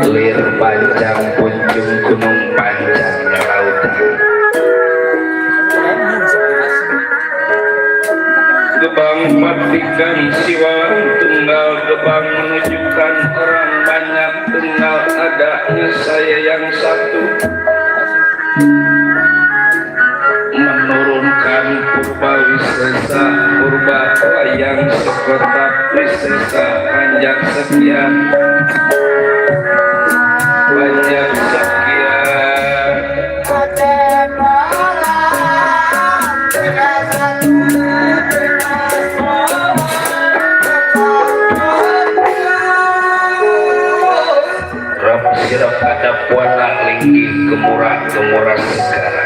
Lir panjang puncung gunung panjangnya lautan. Gebang patikan siwang tunggal, gebang menunjukkan orang banyak, tunggal adanya saya yang satu. Menurunkan purba wisesa, purba layang sekotak wisesa panjang sekian. Banyak sekian. Rap sirap ada puana inggih gemurah-gemurah segala.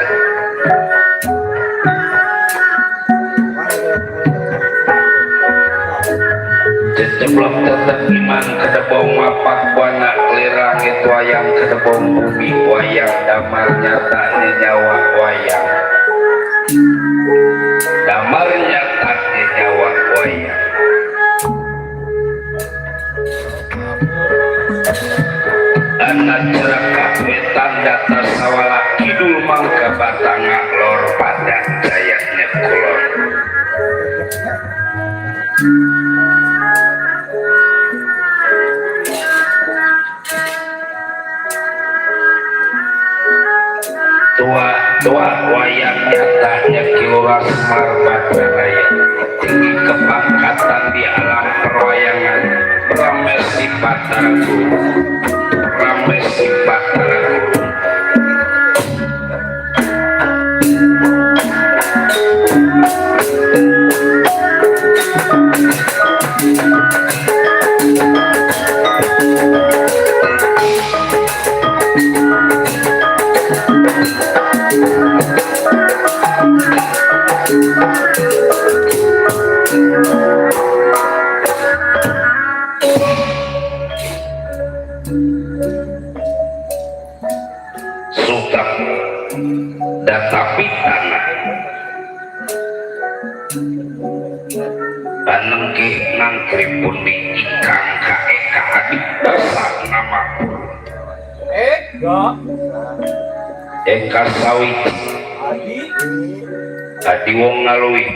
Ceblok tetap iman kedebong mapak wana lirang itu wayang kedebong bumi wayang damar nyata nyawa wayang damar nyata nyawa wayang anak cerakah tanda tasawala kidul mangga batanga lor pada jayanya kulon tua wayang nyatanya kiluras marbata raya tinggi kepangkatan di alam perwayangan ramai sifat guru ramai sifat guru suka datapi tanah anengkih nangkri pun di ikang kaeka adik dasar nama Eka Sawiti Adi Wong Ngalui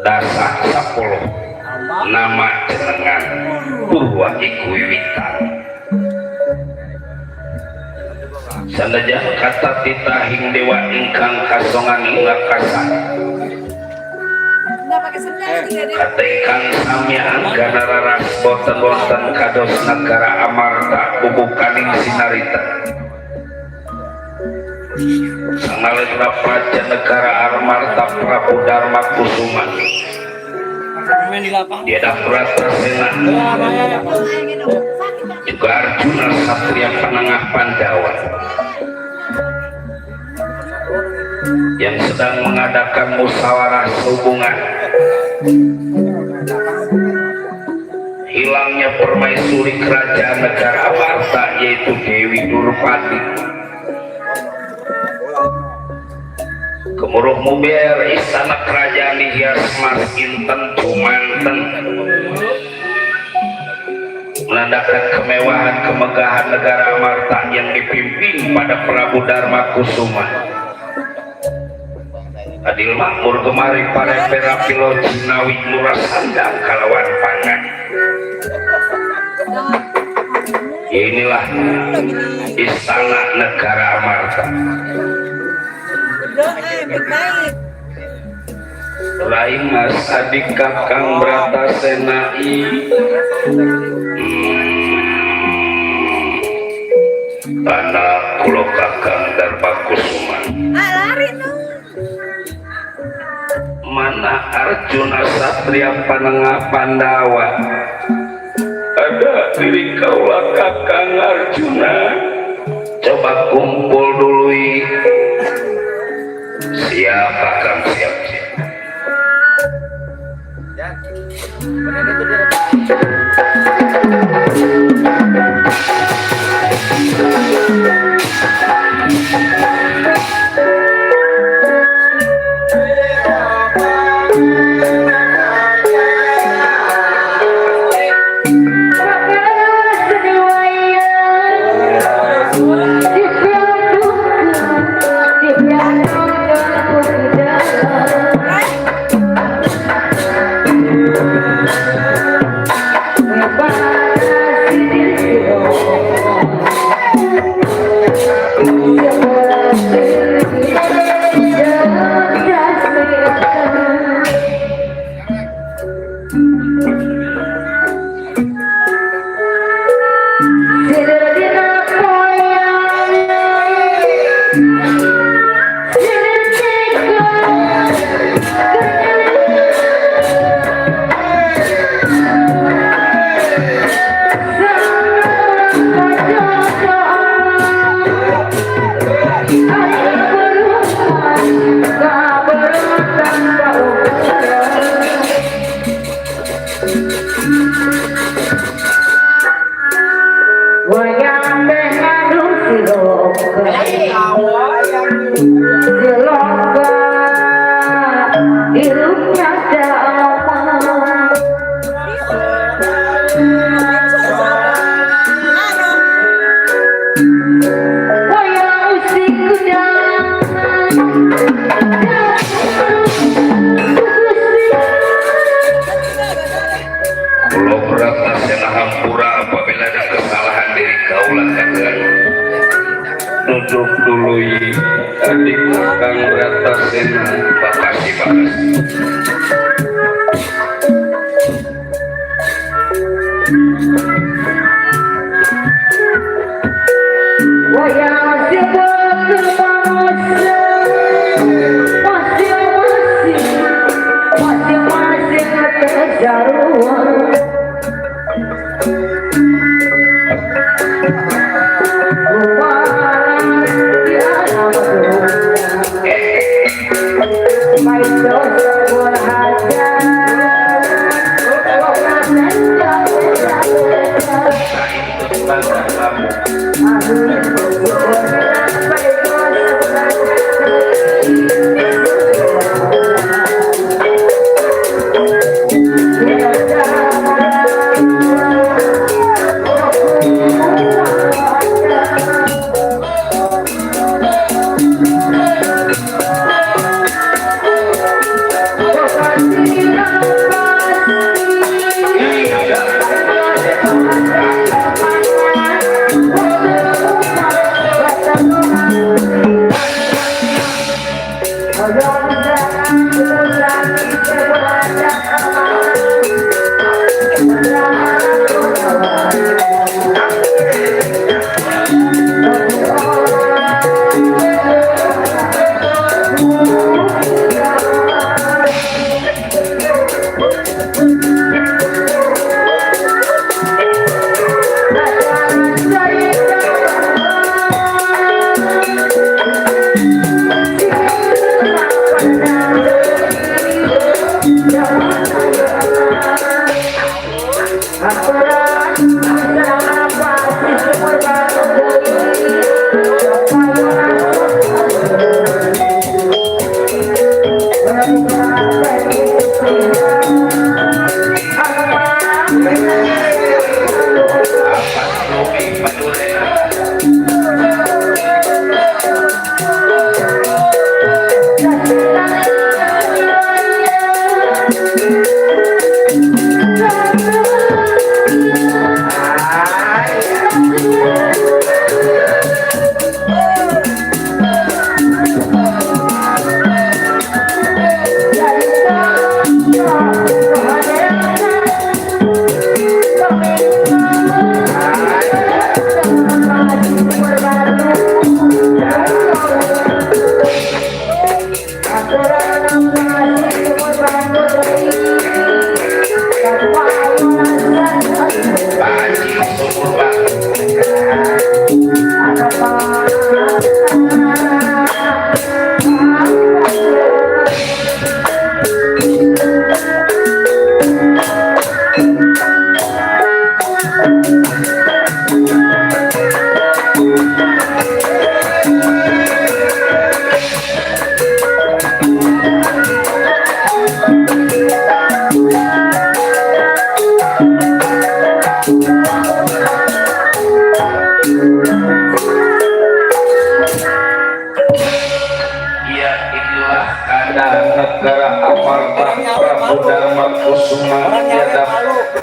Dasa 10 nama jenengan Purwa Iku Wiwitan sanajan kata titahing dewa ingkang kasongan ingakasan kata ingkang samya anggana raras boten-boten kados negara Amarta bubukaning sinarita sangalegna praja negara Amarta Prabu Darma Kusuma dia dapat sena juga Arjuna Satria Penengah Pandawa yang sedang mengadakan musyawarah hubungan hilangnya permaisuri kerajaan negara Amarta yaitu Dewi Durpati kemuruh muber istana kerajaan dihias mas inten jumanten menandakan kemewahan kemegahan negara Amarta yang dipimpin pada Prabu Darma Kusuma adil makmur kemari para pera pilo Cinawi Lurah Sandang kalawan pangan inilah istana negara Amarta lain mas adik kakang Bratasenai anak kulo kakang Darma Kusuma mana Arjuna Satria Penengah Pandawa ada diri kaulah kakang Arjuna coba kumpul dulu siap kakang siap duduk dulu adik Kang Ratasena Bakasi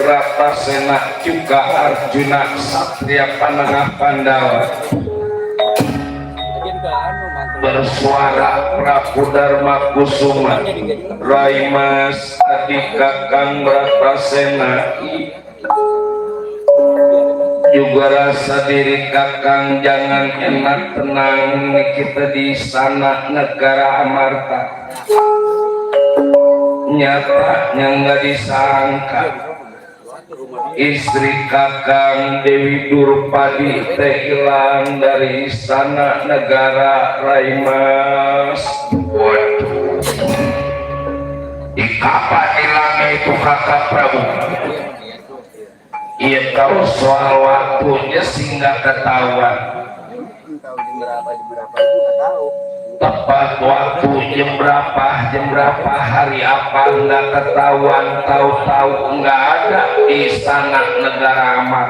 Ratasena juga Arjuna Satria Panengah Pandawa bersuara Prabu Dharma Kusuma Rai Mas Adika Kang Ratasena juga rasa diri kakang jangan enak tenang kita di sana negara Amarta nyatanya nggak disangka istri kakang Dewi Durpadi teh hilang dari istana negara Raimas. Waduh, di kapan hilangnya itu kakak Prabu? Iya kalau soal waktunya sih nggak ketahuan. Jam berapa itu nggak tahu. Tepat waktu jam berapa hari apa nggak ketahuan, tahu-tahu nggak ada di istana negara aman.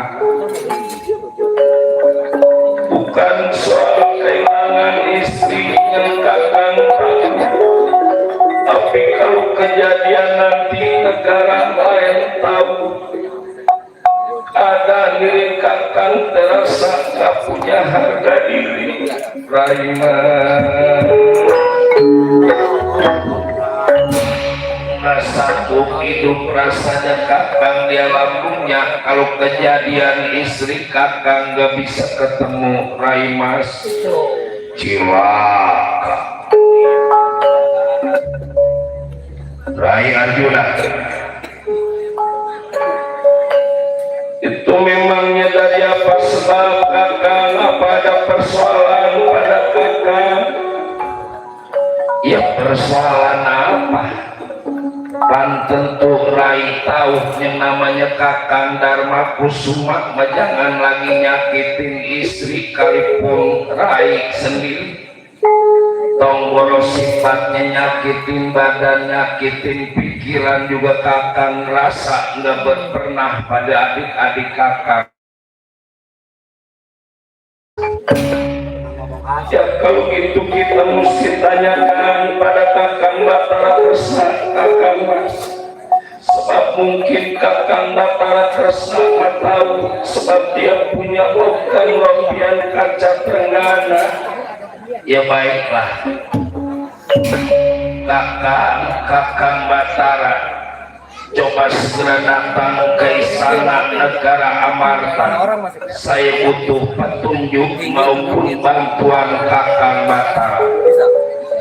Bukan soal kehilangan istri yang kakang tahu, tapi kalau kejadian nanti negara lain tahu, ada diri kakang terasa gak punya harga diri. Raima nggak sanggup hidup rasanya kakang dia lambungnya kalau kejadian istri kakang gak bisa ketemu. Raimas cilaka Rai Arjuna itu memangnya dari apa sebab kakang? Apa ada persoalan pada kakang? Ya persoalan apa? Kan tentu Rai tahu yang namanya kakang Dharma Kusuma jangan lagi nyakitin istri kalipun Rai sendiri. Tonggoro sifatnya nyakitin badan, nyakitin pikiran juga kakang rasa nggak pernah pada adik-adik kakang. Ya kalau gitu kita mesti tanyakan pada kakang Batara Kresna, kakang Mas. Sebab mungkin kakang Batara Kresna nggak tahu sebab dia punya organ lampian kaca Trenggana. Ya baiklah, kakang Batara coba segera datang ke istana negara Amarta. Saya butuh petunjuk maupun bantuan kakang Batara.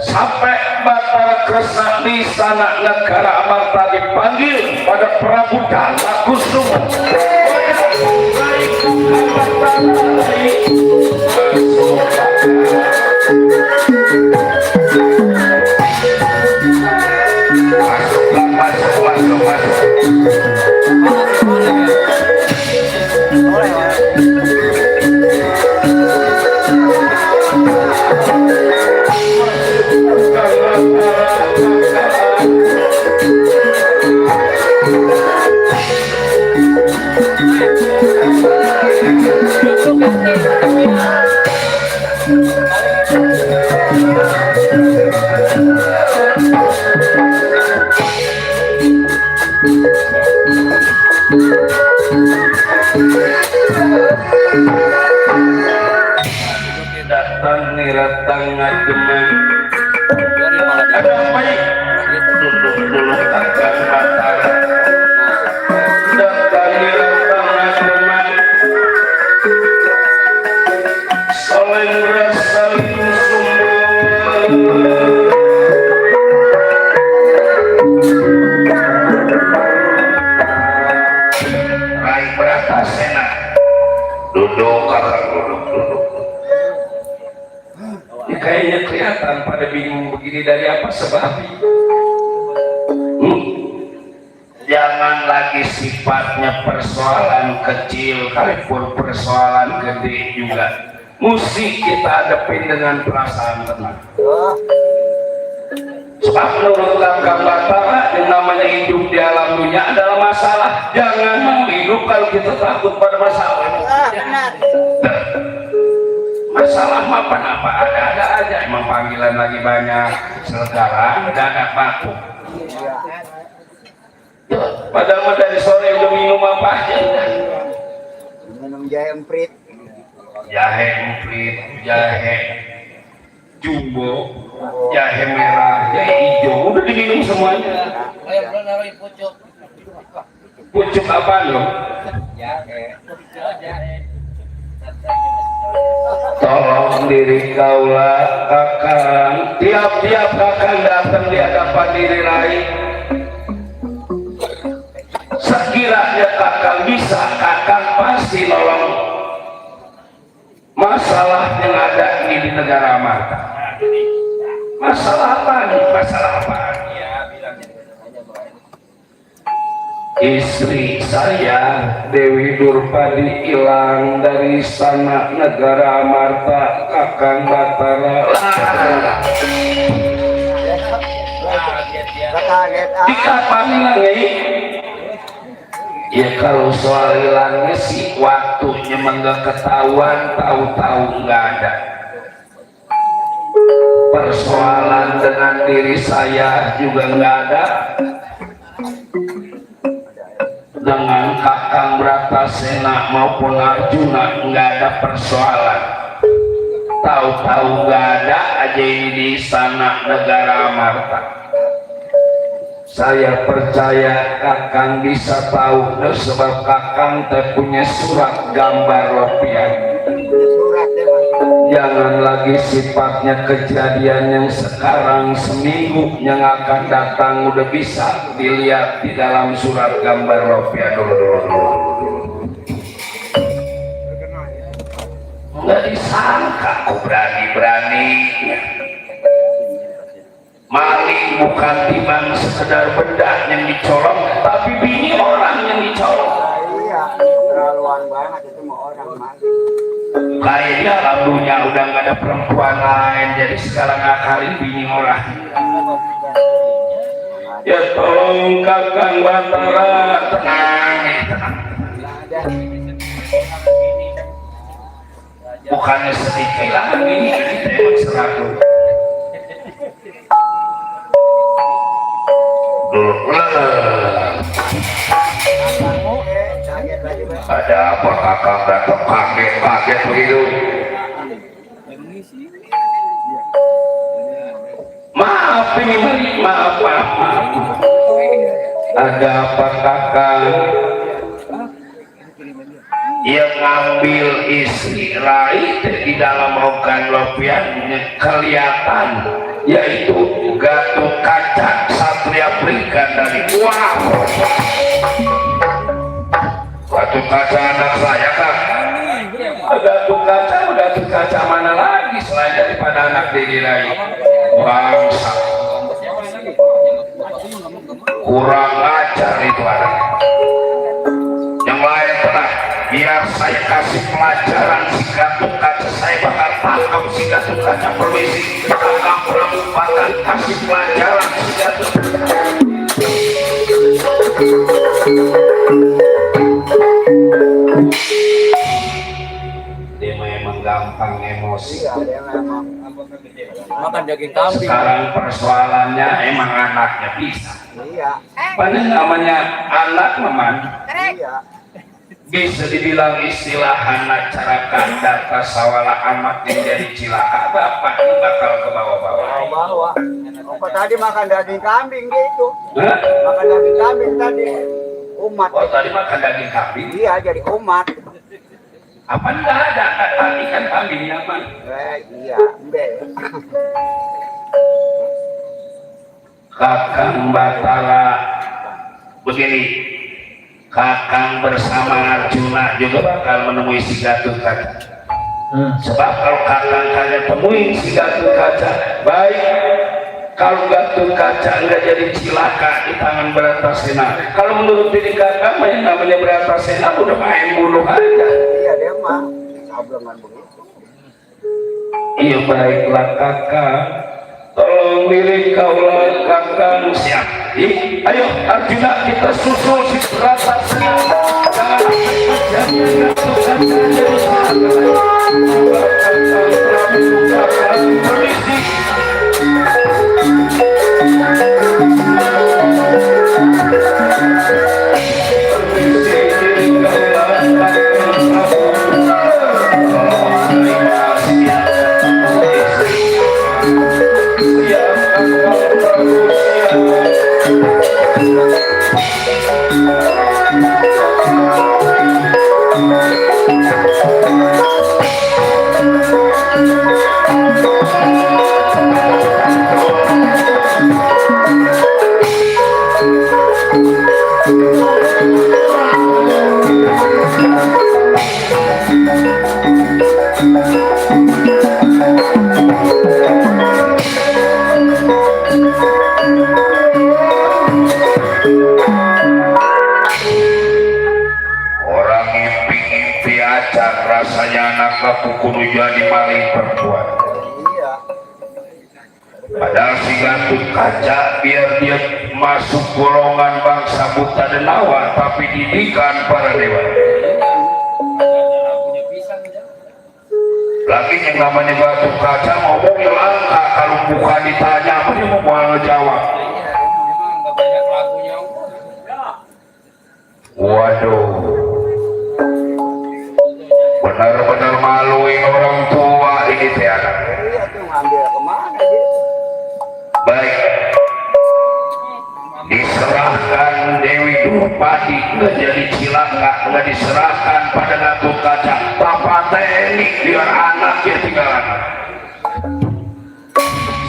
Sampai Batara Kresna di istana negara Amarta dipanggil pada Prabu Dharma Kusuma. Datang nih datang ngajemen. Ada apa ya? Dulu kakang Batara. Datang nih datang ngajemen. Saling saling sumber. Rai Bratasena. Duduk kakak duduk. Kayaknya kelihatan pada bingung begini dari apa sebabnya. Jangan lagi sifatnya persoalan kecil, kalipun persoalan gede juga mesti kita hadapin dengan perasaan tenang. Sebab menurut kakang Batara yang namanya hidup di alam dunia adalah masalah. Jangan mau hidup kalau kita takut pada masalah. Masalah apa ada aja, emang panggilan lagi banyak, sekarang ada batu. Padahal dari sore udah minum apa aja? Minum jahe emprit, jahe jumbo, jahe merah, jahe hijau, udah diminum semuanya. Pucuk apa lo? jahe. Tolong diri kaulah kakang, tiap-tiap kakang datang di hadapan diri Rai. Sekiranya kakang bisa, kakang pasti nolong masalah yang ada ini di negara Amarta. Masalah apa nih? Masalah apa? istri saya Dewi Durpadi hilang dari sana negara Amarta Kakang Batara. Kaget Di kapan lagi? Ya kalau soal hilangnya sih waktunya enggak ketahuan, tahu-tahu nggak ada. Persoalan dengan diri saya juga nggak ada. Dengan Kakang Bratasena maupun Arjuna nggak ada persoalan. Tahu-tahu nggak ada aja ini di sana negara Amarta. Saya percaya Kakang bisa tahu sebab Kakang teh punya surat gambar lopian. surat deh Mas. Jangan lagi sifatnya kejadian yang sekarang seminggu yang akan datang udah bisa dilihat di dalam surat gambar lopian dulu. Nggak disangka kok berani-beraninya. Maling bukan timbang sekedar benda yang dicolong, tapi bini orang yang dicolong. Iya, terlaluan banget itu mau orang maling. Kayaknya alam dunia udah nggak ada perempuan lain, jadi sekarang ngakalin bini orang. Ya tolong Kakang Batara, tenang, tenang. Bukannya sedih kehilangan bini, ini emang seratu. Kaget lagi Mas. Ada apa Kakang datang kaget begitu? Maaf ini Mari, maaf. Ada apa Kakang? Yang ngambil istri Rai di dalam ogan lopian kelihatan, yaitu Gatot Kaca Satria Brigandari. Wow, Gatot Kaca anak saya kan. Gatot Kaca mana lagi selain daripada anak Dede Rai? Bangsa kurang ajar itu anak. Yang lain tenang, biar saya kasih pelajaran si Gatot Kaca. Saya bakal tangkap si Gatot Kaca. Permisi, Kakang Prabu bakal kasih pelajaran si Gatot. Dia memang gampang emosi. Iya, dia memang Makan daging kambing. Sekarang persoalannya emang anaknya bisa. iya, Padahal namanya anak memang iya. bisa dibilang istilah anak cara kandar kasawala amat yang jadi cilaka. Bapak ini bakal ke bawah-bawah. Bawa. Apa tadi makan daging kambing gitu? Hah? Makan daging kambing tadi. Umat. Oh tadi makan daging kambing? Iya, jadi umat. Apa enggak ada tadi kan kambingnya man? Iya, embe. Kakang Batara begini, Kakang bersama Arjuna juga bakal menemui si Gatot Kaca. Sebab kalau Kakang kalian temuin si Gatot Kaca, baik kalau Gatot Kaca enggak jadi cilaka di tangan Bratasena. Kalau menurut diri Kakang yang namanya Bratasena udah main bunuh aja. Iya, dia mah sablongan begitu. Iya baiklah Kakang, tolong diri kaulah Kakang siap. Ayo Arjuna kita susul si Bratasena. Jangan kejadian Gatot Kaca jadi cilaka. Kakang permisi. Thank you. Gatot Kaca biar dia masuk golongan bangsa buta denawa tapi didikan para dewa. Lagi yang namanya Gatot Kaca ngomongnya langka, kalau bukan ditanya apa dia mau ngejawab. Waduh, benar-benar maluin orang tua ini teh anak. Iya tuh ngambil kemana dia? Baik, diserahkan Dewi Drupadi nggak jadi cilaka, nggak diserahkan pada Gatot Kaca. Papa Teni biar anaknya tinggalan.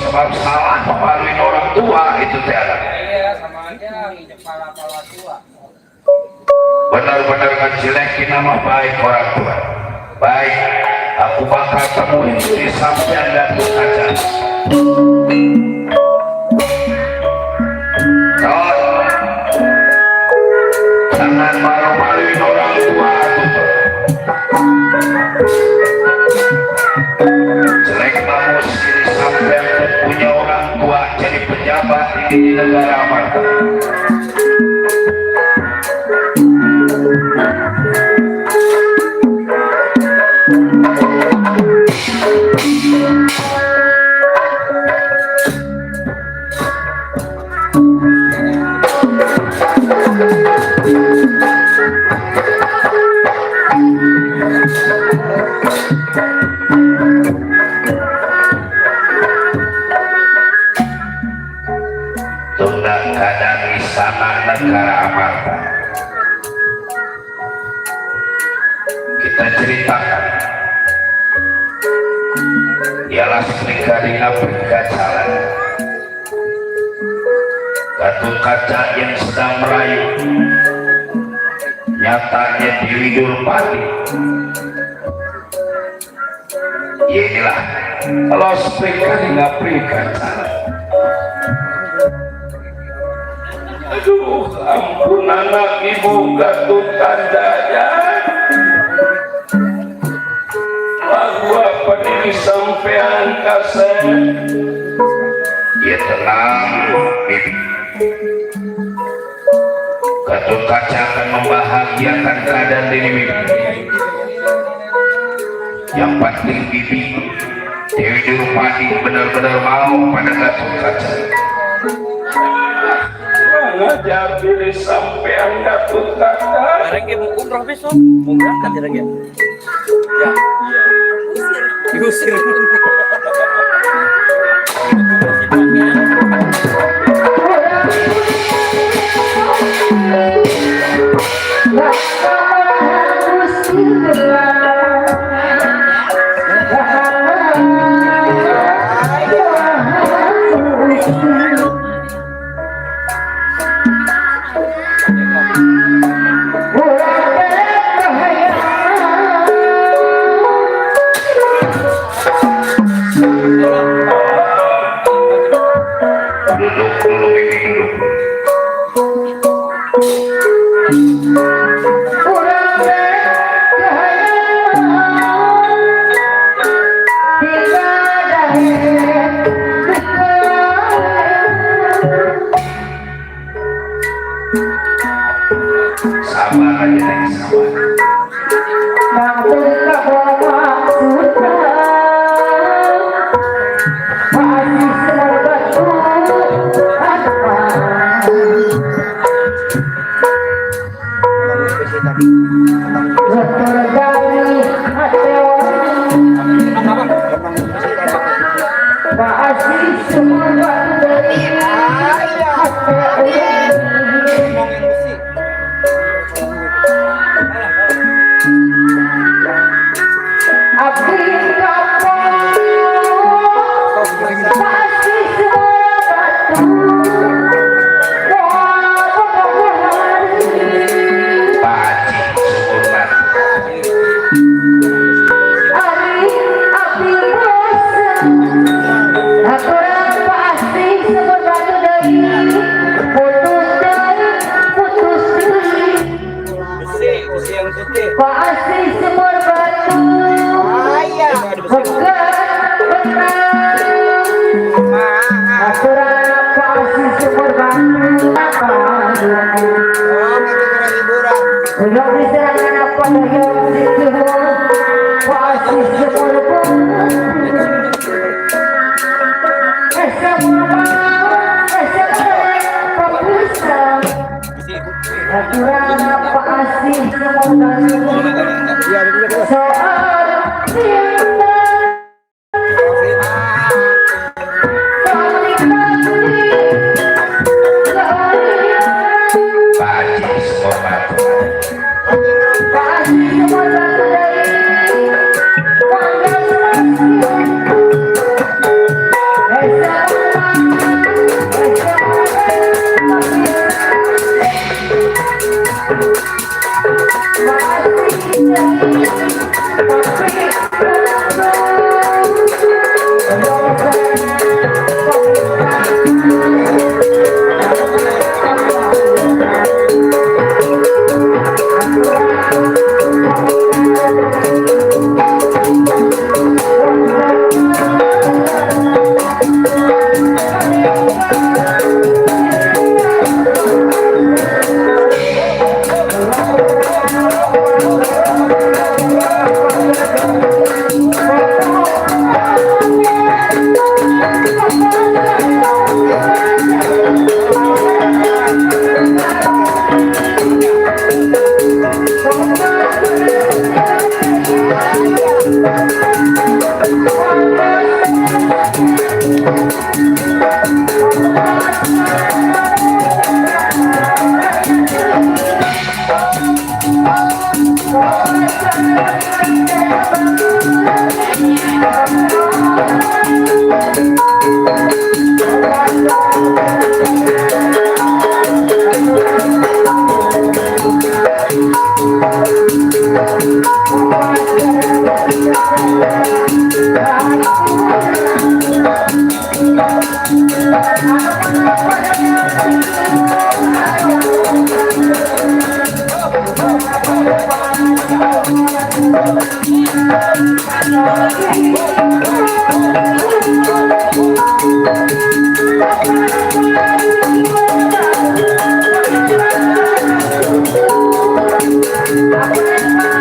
Sebab salah memaluin orang tua itu teh anak. Iya, sama aja nginjek pala-pala tua. Benar-benar ngejelekin nama baik orang tua. Baik, aku bakal temuin di sampean Gatot Kaca. Jangan malu-maluin orang tua tuh. Jelek bagus ini sampean punya orang tua jadi pejabat di negara Amarta. Tunda kadang di sana negara Amarta. Kita ceritakan ialah Srikadina Bergajalan. Gatot Kaca yang sedang merayu, nyatanya Dewi Drupadi. Ya inilah kalau Srikadina Bergajalan. Aduh, ampun anak ibu Gatot Kaca. Lagu apa ini sampean kasih? Ya tenang, Bibi. Gatot Kaca akan membahagiakan keadaan diri Bibi. Yang penting Bibi, Dewi Drupadi benar-benar mau pada Gatot Kaca. Ngajar diri sampean Gatot Kaca. Bareng mau umroh besok, mau berangkat ya lagi. Ya, diusir. Duduk dulu Bibi, duduk. Sabar aja Neng, sabar. Pasti sumur batu pegang benang aturan Oh, kita liburan. Belum diserahkan apa yang ditubuh pasti semua pun semua pembusang aturan apa asih semua soal cinta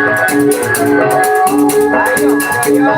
Apa yang